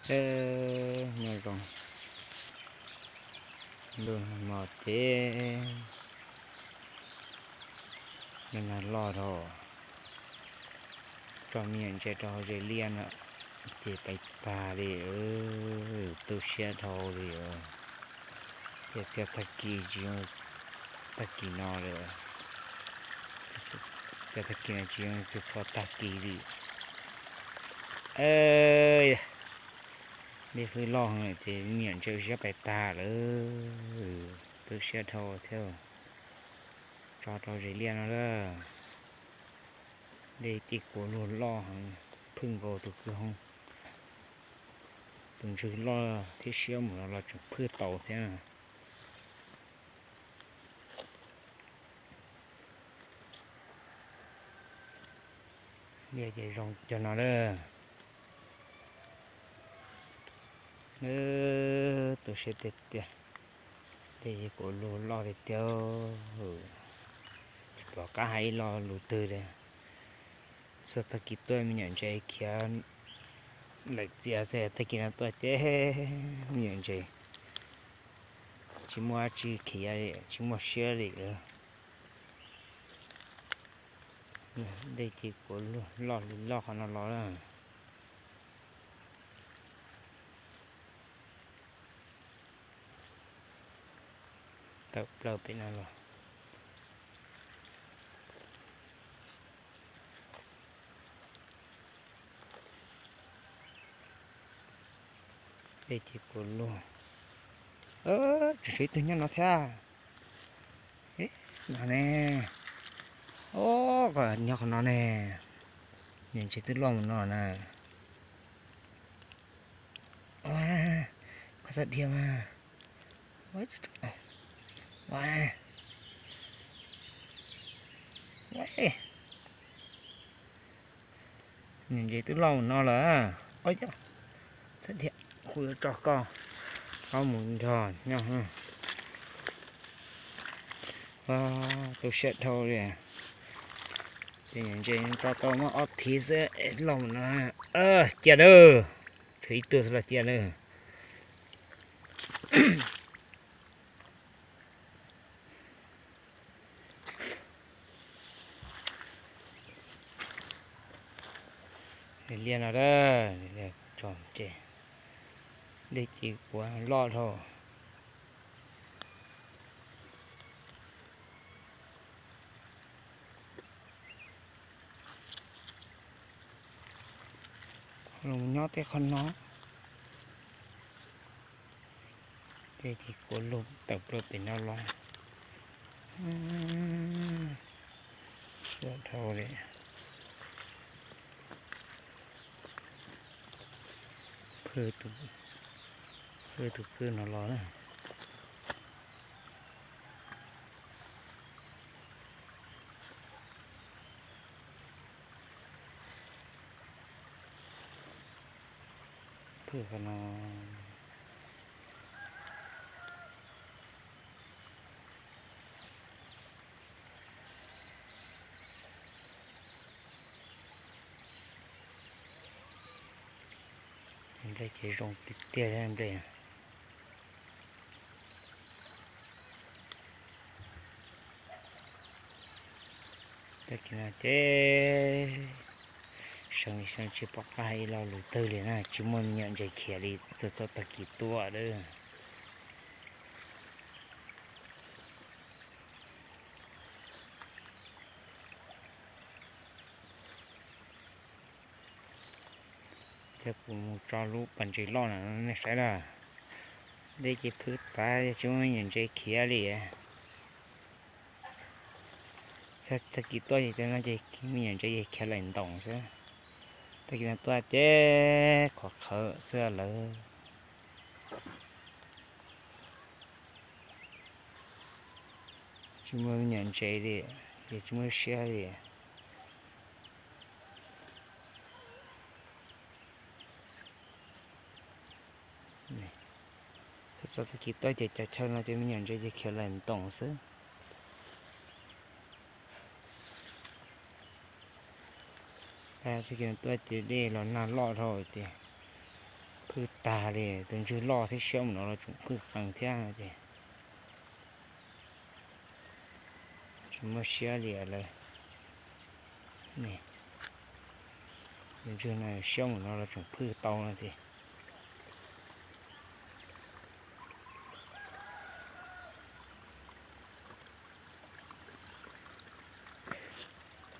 Nyob zoo, ntuj nag hmo ces ntuj nag loj dhau, tso me nyuam ntses rau hauv zes liaj no ces pais tag li, tu siab dhau li. Ces txhia tag kis tsis zoo, tag kis no li, txhia tag kis no tsis zoo txhua tag kis li. Dej hwj loj heev ces me nyuam ntses siab pais tag lawm, tu siab dhau thiab. Tso rau zes liaj no lawm. Dej ces kuav luag loj heev, phwj nkaus tus kwj hoob, tus ntswg loj thiab siab mus no los tseem phwj tau thiab. Liaj ces zoo cov no lawm. Tu siab tiag tiag, dej ces kuav luag loj tiag tiag, tsis pom qab hais ib lo lus twg li. Txhua tag kis tuaj me nyuam ntses khiav lawm txias xwb, tag kis no tuaj ces me nyuam ntses tsis muaj dab tsi khiav li, tsis muaj siab li. Dej ces kuav luag loj li loj qhov no los lawm. Tawm plaws pem no los. Dej ces kuav luag. Tseem tshuav ib tug nyob no thiab. No ne. Os, nyob qhov no ne. Niam ntses twb loj mus no na. Koj txhob dhia mas. Niam ntses twb loj mus no lawm. Txhob dhia, kuv yuav tso koj, koj mus nrog nyob. Tu siab dhau li. Ces niam ntses tso tau muaj ob thiv xwb es loj mus no. Cia nawb, tshuav ib tug xwb los cia nawb. Liaj no a, tso ces dej ces kuav loj dhau. Los nyob tej qhov no, tej ces kuav luag tawm plaws pem no los. Suav dhau li. Phwj tus kwj no los na. Phwj qhov no. Nplej ces zoo tiag tiag li nplej. Tag kis no ces seev li seev tsis pom qab hais ib lo lus twg li na, tsis muaj me nyuam ntses khiav li txog txog tag kis tuaj lawm. Ces kuv mus tso lub pas ntses loj na nej saib na. Dej ces phwj tas tsis muaj me nyuam ntses khiav li. Tag kis tuaj ces no ces me nyuam ntses ces khiav laim ntoos xwb. Tag kis no tuaj ces qhov qhawv xwb lawm. Tsis muaj me nyuam ntses li, ces tsis muaj siab li. Txog tag kis tuaj ces cov chaw no ces me nyuam ntses ces khiav laim ntoos xwb. Tag kis tuaj ces dej los nag loj dhau ces Phwj tag li, tus ntswg loj thiab siab mus no los tseem phwj qees thiab no ces tsis muaj siab li lawm. Tus ntswg no siab mus no los tseem phwj tau no ces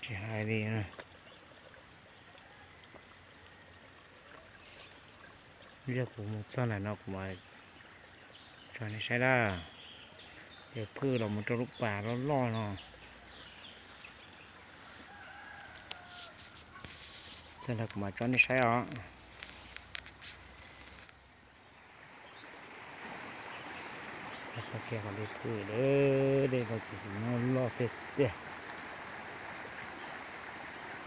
tsis hais li. Yog kuv mus txog ntawm no kuv mam tso nej saib dab. Ces phwj los mus rau lub pas loj loj no. Txog ntawd kuv mam tso nej saib os. Txog kiag qhov dej phwj, dej no ces nyob loj tiag tiag.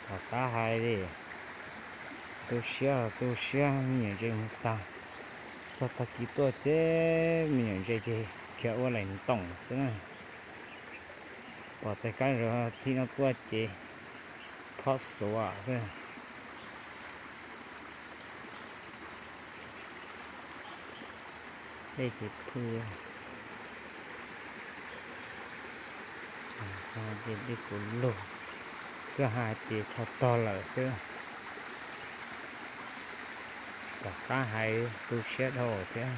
Tom qab hais li, tu siab tu siab me nyuam ntses mus tag. Txog tag kis tuaj ces me nyuam ntses ces khiav ua laim ntoos xwb na. Pom txais kab zog thib no tuaj ces phob xuav xwb. Dej ces phwj, ces dej kuj lug, koj hais ces tog tog lawm xwb. Tom qab hais tu siab dhau thiab.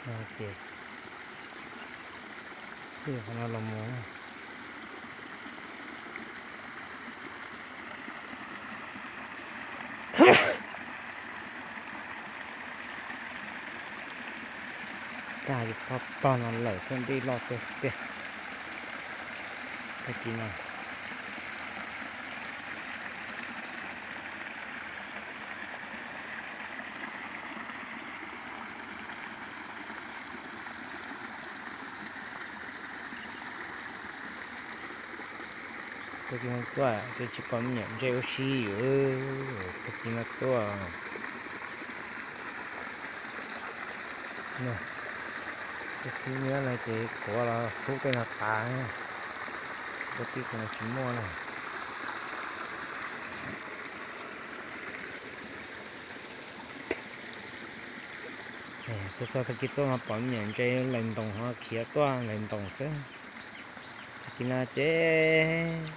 Ces qhov no los mus tag li tog tog no lawm xwb, dej loj tiag tiag. Tag kis no Tag kis no tuaj ces tsis pom me nyuam ntses ua si, tag kis no tuaj. Tag kis no ces kuav los txhub tej no tas, ua tib kuv no tsis muaj na. Txog txog tag kis tuaj mas pom me nyuam ntses laim ntoos ho khiav tuaj laim ntoos xwb. Tag kis no ces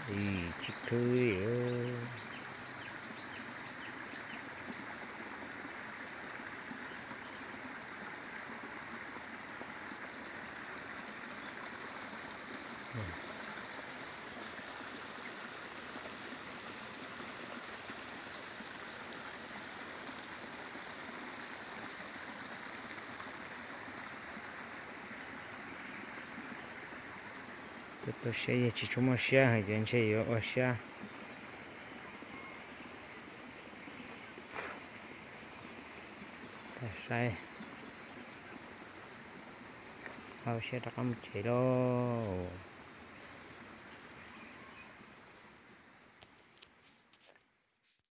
tsis khwv li. Tus tu siab yog tsis tshua muaj siab hais tias ntshe yuav ua siab. Saib, ua siab rov qab mus tsev lauj.